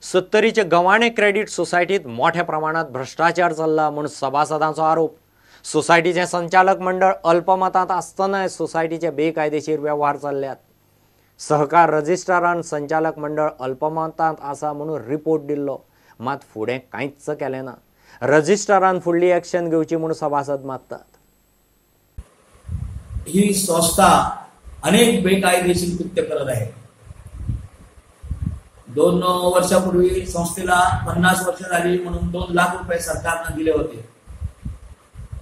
सत्तरीचे गव्हाणे क्रेडीट सोसायटीत मोठ्या प्रमाणात भ्रष्टाचार चल्ला म्हूण सभासदांचो आरोप. सोसायटीचे संचालक मंडळ अल्पमतांत आसतनाय सोसायटीचे बेकायदेशीर व्यवहार चल्ल्यात. सहकार रजिस्ट्रारान संचालक मंडळ अल्पमतांत आसा म्हणून रिपोर्ट दिल्लो, मात फुडें कांयच केलें ना. रजिस्ट्रारान फुडली एक्शन घेवची म्हूण सभासद मागतात. ही संस्था अनेक बेकायदेशीर कृत्य करत आहे. 2 वर्षापूर्वी संस्थेला 50 वर्ष झाली म्हणून 2 लाख रुपये सरकारनं दिले होते.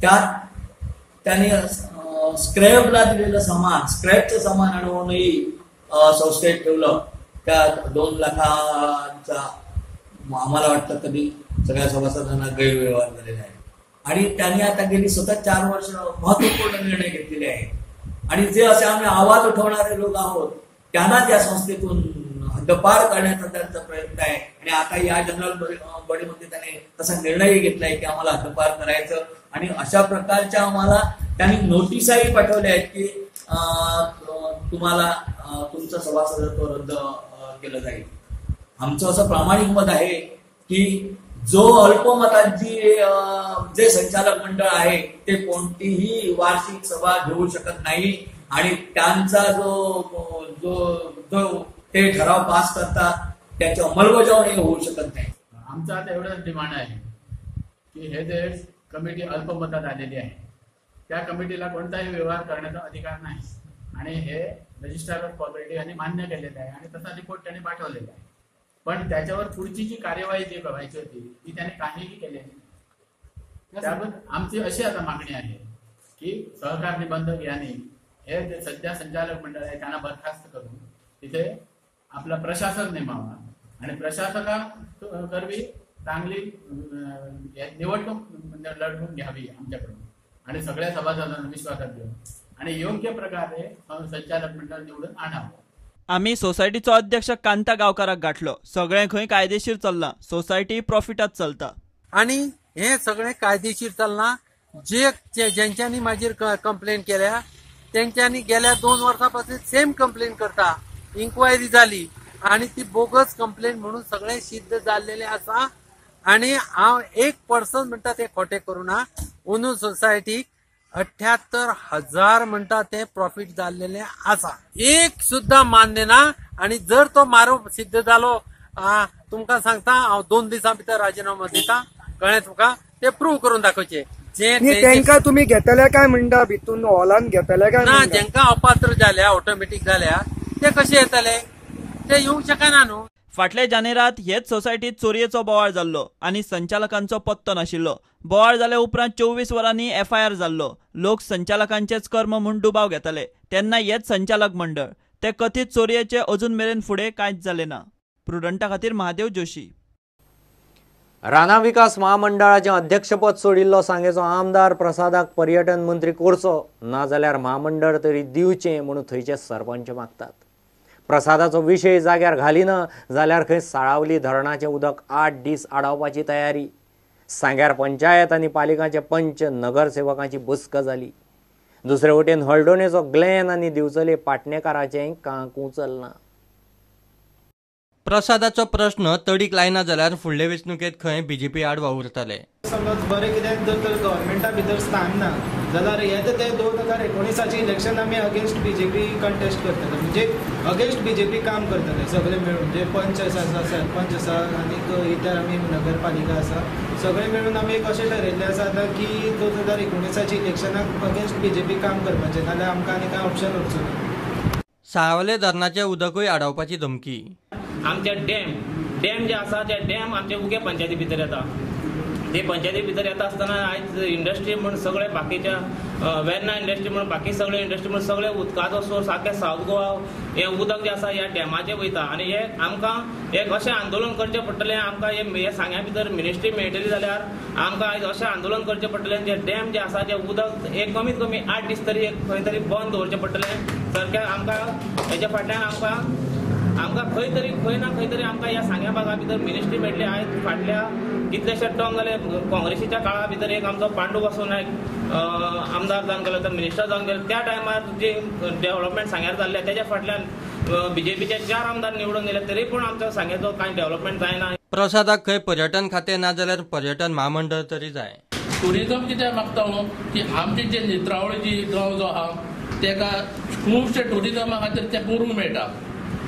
त्यात त्यांनी स्क्रॅपला दिलेलं सामान, स्क्रॅपचं सामान आणूनही संस्थेत ठेवलं. त्यात 2 लाखांचा आम्हाला वाटतं कधी सगळ्या सभासदांना गैरव्यवहार झालेला आहे. आणि त्यांनी आता गेली सतत 4 वर्ष महत्वपूर्ण निर्णय घेतलेले आहेत. आणि जे असे आम्ही आवाज उठवणारे लोक आहोत त्यांना त्या संस्थेतून हद्दपार करण्याचा त्यांचा प्रयत्न आहे. आणि आता या जनरल बॉडीमध्ये त्याने तसा निर्णयही घेतलाय की आम्हाला हद्दपार करायचं. आणि अशा प्रकारच्या आम्हाला त्यांनी नोटिसाही पाठवल्या आहेत की तुम्हाला तुमचं सभासदत्व रद्द केलं जाईल. आमचं असं प्रामाणिक मत आहे की जो अल्पमतांची जे संचालक मंडळ आहे ते कोणतीही वार्षिक सभा घेऊ शकत नाही. आणि त्यांचा जो जो जो ते ठराव पास करतात त्याची अंमलबजावणी होऊ शकत नाही. आमचं आता एवढंच डिमांड आहे की हे जे कमिटी अल्पमतात आलेली आहे त्या कमिटीला कोणताही व्यवहार करण्याचा अधिकार नाही. आणि हे रजिस्ट्रार ऑफ कॉपरेटिव्ह यांनी मान्य केलेलं आहे आणि तसा रिपोर्ट त्यांनी पाठवलेला आहे. पण त्याच्यावर पुढची जी कार्यवाही जी करायची होती ती त्याने काहीही केली नाही. त्यावर आमची अशी आता मागणी आहे की सहकार निबंधक यांनी हे जे सध्या संचालक मंडळ आहे त्यांना बरखास्त करून तिथे आपला प्रशासक नेमावा आणि प्रशासकाकरवी चांगली निवडणूक लढवून घ्यावी आमच्याकडून आणि सगळ्या सभासदांना विश्वासात घेऊन आणि योग्य प्रकारे संचालक मंडळ निवडून आणावं. आमी सोसायटीचो अध्यक्ष कांता गांवकाराक गाठलो. सगळें खंय कायदेशीर चल्लां, सोसायटी प्रॉफिटात चलता आणि हे सगळें कायदेशीर चल्लां. जे जेंच्यांनी माजेर कंप्लेन केल्या तेंच्यांनी गेल्या 2 वर्सां पासून सेम कंप्लेन करता. इन्क्वायरी जाली आणि ती बोगस कंप्लेन म्हणून सगळें सिद्ध जाल्लेलें आसा. आणि हांव एक पर्सन म्हणटा ते खोटें करूना. अंदू सोसायटीक 78,000 म्हणटा ते प्रॉफिट जाल्लेले आसा. एक सुद्दां मान्य ना. आणि जर तो मारो सिद्ध जालो तुमकां सांगता हांव 2 दिसां भितर राजिनामो दिता. कळ्ळें तुका? ते प्रूव करून दाखोवचे. तेंका तुमी घेतले काय म्हणटा भितून हॉलान घेतले काय ना? जेंका अपात्र जाल्या ऑटोमॅटीक जाल्या ते कशे येतले? ते येवंक शकना न्हू. फाटल्या जानेरात हेच सोसायटीत चोरयेचो बोवाळ जाल्लो आनी संचालकांचो पत्तो नाशिल्लो. बोवाळ जाल्या उपरांत 24 वरांनी एफआयआर जाल्लो. लोक संचालकांचेच कर्म म्हूण दुबाव घेताले. तेन्ना हेच संचालक मंडळ ते कथीत चोरयेचे अजून मेरेन फुडें कांयच जालें ना. प्रुडंटा खातीर महादेव जोशी. राना विकास महामंडळाचें अध्यक्षपद सोडिल्लो सांगेचो आमदार प्रसादाक पर्यटन मंत्री करचो, नाजाल्यार महामंडळ तरी दिवचें म्हणून थंयचे सरपंच मागतात. प्रसादाचो विशय जाग्यार घालिना जाल्यार खंय साळावली धरणाचें उदक 8 दीस आडावपाची तयारी. सांग्यार पंचायत आनी पालिकांचे पंच नगरसेवकांची बसका जाली. दुसरे वटेन हळदोणेचो ग्लॅन आनी दिवचले पाटणेकाराचें कांकू चलना. प्रसादाचो प्रश्न तडीक लायना जाल्यार फुडले वेंचणुकेंत खंय बीजेपी आड वावुरतले. समज बरें कितें जर तर गव्हर्मेंटा भितर स्थान ना जाल्यार हे ते 2019 इलेक्शन आमी अगेन्स्ट बीजेपी कंटेस्ट करतले. म्हणजे अगेन्स्ट बीजेपी काम करतले सगळे मेळून, जे पंच आसा, सरपंच आसा आनीक इतर आमी नगरपालिका आसा, सगळे मेळून आमी एक अशें ठरयल्लें आसा आतां की 2019 इलेक्शनाक अगेन्स्ट बीजेपी काम करपाचें, नाजाल्यार आमकां आनी कांय ऑप्शन उरचो ना. साळावले धरणाचें उदकूय आडावपाची धमकी. आमचे डॅम जे आसा ते डॅम आमचे उगे पंचायती भितर येता. ते पंचायती भितर येता आसतना आयज इंडस्ट्री म्हूण सगळे बाकीच्या वेर्ना इंडस्ट्री म्हूण बाकी सगळे इंडस्ट्री म्हूण सगळे उदकाचो सोर्स आख्या सावथ गोवा हें उदक जें आसा ह्या डॅमाचेर वयता. आनी हे आमकां एक अशें आंदोलन करचें पडटलें. आमकां हे सांग्या भितर मिनिस्ट्री मेळटली जाल्यार आमकां आयज अशें आंदोलन करचें पडटलें. जे डॅम जे आसा तें उदक एक कमीत कमी 8 दीस तरी एक खंय तरी बंद दवरचें पडटलें. सारकें आमकां हेच्या फाटल्यान आमकां आमकां खंय तरी खंय ना खंय तरी आमकां ह्या सांग्या भागा भितर मिनिस्ट्री मेळटली. आयज फाटल्या कितलेशे टर्म जाले काँग्रेसीच्या काळा भितर एक आमचो पांडू वासू नायक आमदार जावन गेलो, तर मिनिस्टर जावन गेलो. त्या टायमार जी डेव्हलपमेंट सांग्यार जाल्लें तेज्या फाटल्यान बीजेपीचे 4 आमदार निवडून दिले तरी पूण आमच्या सांगेचो कांय डेव्हलपमेंट जायना. प्रसादाक खंय पर्यटन खातें ना जाल्यार पर्यटन म्हामंडळ तरी जाय. टुरिजम कित्याक मागता हांव की आमचे जे नेत्रावळी गांव जो आहा तेका खुबशे टुरिजमा खातीर ते करूंक मेळटा.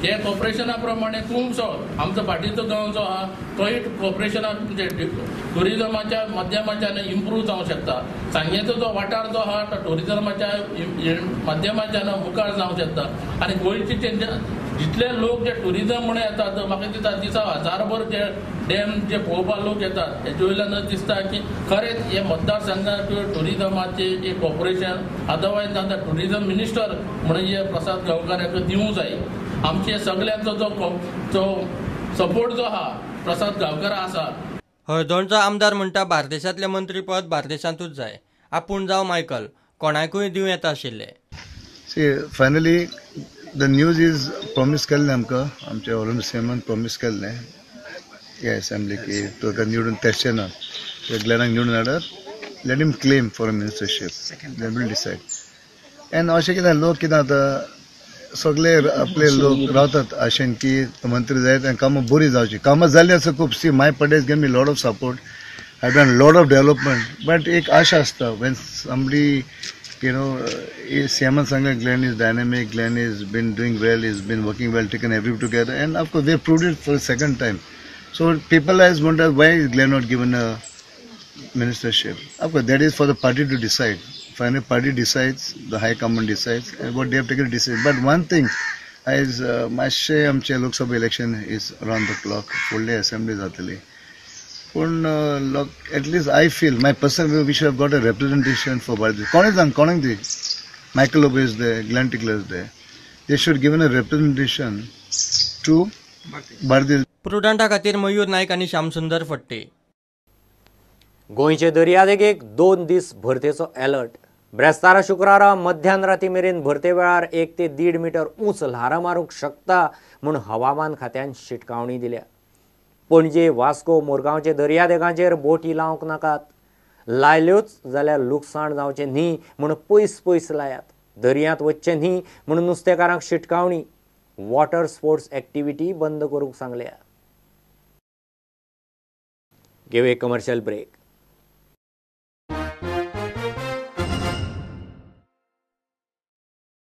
हे कॉर्पोरेशना प्रमाणे खुबसो आमचो भाटीचो गांव जो आहा तोय कॉर्पोरेशना म्हणजे टुरिजमाच्या माध्यमाच्यान इम्प्रूव जावंक शकता. सांगेचो जो वाठार जो आहा तो टुरिजमाच्या माध्यमाच्यान मुखार जावंक शकता. आनी गोंयचे जे जितले लोक जे टुरिजम म्हणून येतात म्हाका दिसता दिसा हजारभर जे डॅम जे पळोवपाक लोक येतात हेजे वयल्यान दिसता की खरेंच हे मतदारसंघात टुरिजमाचे एक कॉर्पोरेशन अदरवायज आतां टुरिजम मिनिस्टर म्हणून हे प्रसाद गांवकार हाका दिवंक जाय. आमचे सगळ्यांचो जो सपोर्ट जो आहा प्रसाद गांवकर आसा. हळदोणचो आमदार म्हणटा बार्देशांतलें मंत्रीपद बार्देशांतूच जाय. आपूण जावं मायकल कोणाकूय दिवं येता आशिल्लें. Finally the news is promise केल्लें आमकां आमच्या ऑलरेडी सीएमान प्रॉमीस केल्लें ह्या असेंब्ली की तुका निवडून तेचें ना ग्लॅनाक निवडून हाडात, let him claim for a ministership, they will decide. And अशें कितें लोक कितें जाता सगळे आपले लोक रावतात आशेन की मंत्री जायत आनी कामां बरीं जावचीं. कामां जालीं आसा खूब. See my Pradesh gave me lot of support, I done lot of development, but एक आशा आसता when somebody you know, सीएमान सांगलें Glenn is dynamic, Glenn is been doing well, is been working well, taken every together, and of course they proved it for second time. So people has wonder why is Glenn not given a ministership. Of course that is for the party to decide. Finally party decides, the high command decides what they have taken decision. But one thing आयज मातशें आमचें Lok Sabha election is around the clock, फुडले assembly जातली, पूण लोक at least I feel my personal we should have got a representation for Bardez. कोणें सांग कोणाक दी Michael Lobo is there, Glenn Ticlo is there, they should given a representation to Bardez. प्रुडंटा खातीर मयूर नायक आनी श्यामसुंदर फट्टे. गोंयचे दर्यादेगेक 2 दीस भरतेचो अलर्ट. ब्रेस्तारा शुक्रारा मध्यान राती मेरेन भरते वेळार 1 ते 1.5 मिटर उंच ल्हारां मारूंक शकता म्हूण हवामान खात्यान शिटकावणी दिल्या. पणजे, वास्को, मुरगांवचे दर्यादेगांचेर बोटी लावंक नाकात. लायल्योच जाल्यार लुकसाण जावचें न्ही म्हूण पयस पयस लायात. दर्यांत वचचें न्ही म्हूण नुस्तेकारांक शिटकावणी. वॉटर स्पोर्ट्स एक्टिविटी बंद करूंक सांगल्या. घेवया कमर्शियल ब्रेक.